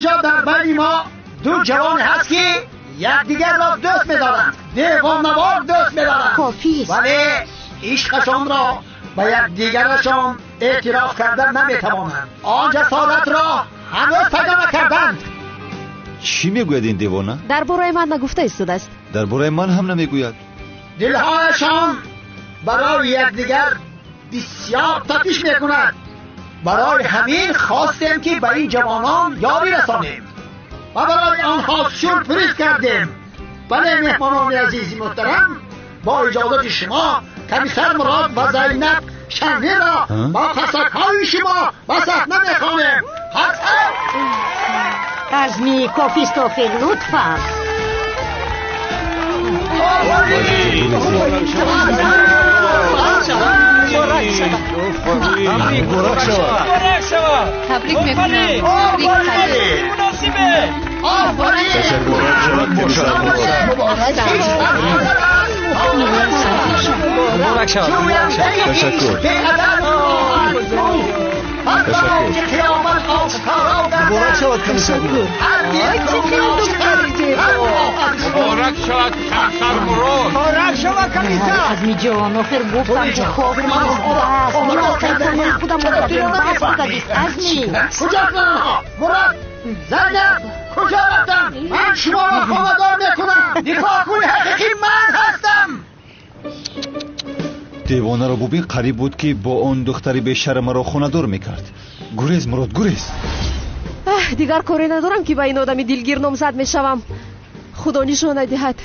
Инҷо дар байни мо ду ҷавоне ҳаст, ки якдигарро дӯст медоранд, девонавор дӯст медоранд. Кофист. Вале ишқашонро ба якдигарашон эътироф карда наметавонанд. Он ҷасоратро ҳанӯз пайдо накарданд. Чӣ мегӯяд ин девона? Дар бораи ман нагуфта истодааст. Дар бораи ман ҳам намегӯяд. Дилҳояшон барои якдигар бисёр тапиш мекунад. Барои ҳамин хостем, ки ба ин ҷавонон ёрӣ расонем ва барои онҳо сюрприз кардем. Бале, меҳмонони азизи муҳтарам, бо иҷозати шумо комиссар Мурод ва Зайнаб Шанлиро бо қарсакҳои шумо ба саҳна мехонем. Азми, кофист охир, лутфан. Муборак шавад. Табрик мекунам. Муборак шавад. Ташаккур. Ташаккур. Муборак шавад, комиссар Мурод. Муборак шавад, комиссар Мурод. Муборак шавад, комиссар. Азми ҷон, охир гуфтам, ки кофист, бас. Нима худам бас будагист, Азми. Куҷо онҳо? Мурод, Зайнаб, куҷо рафтанд? Ман шуморо хонадор мекунам. Никоҳкуни ҳақиқӣ ман ҳастам. Девонаро бубин, қариб буд, ки бо он духтари бешара маро хонадор мекард. Гурез, Мурод, гурез. Дигар коре надорам, ки ба ин одами дилгир номзад мешавам. Худо нишона диҳад.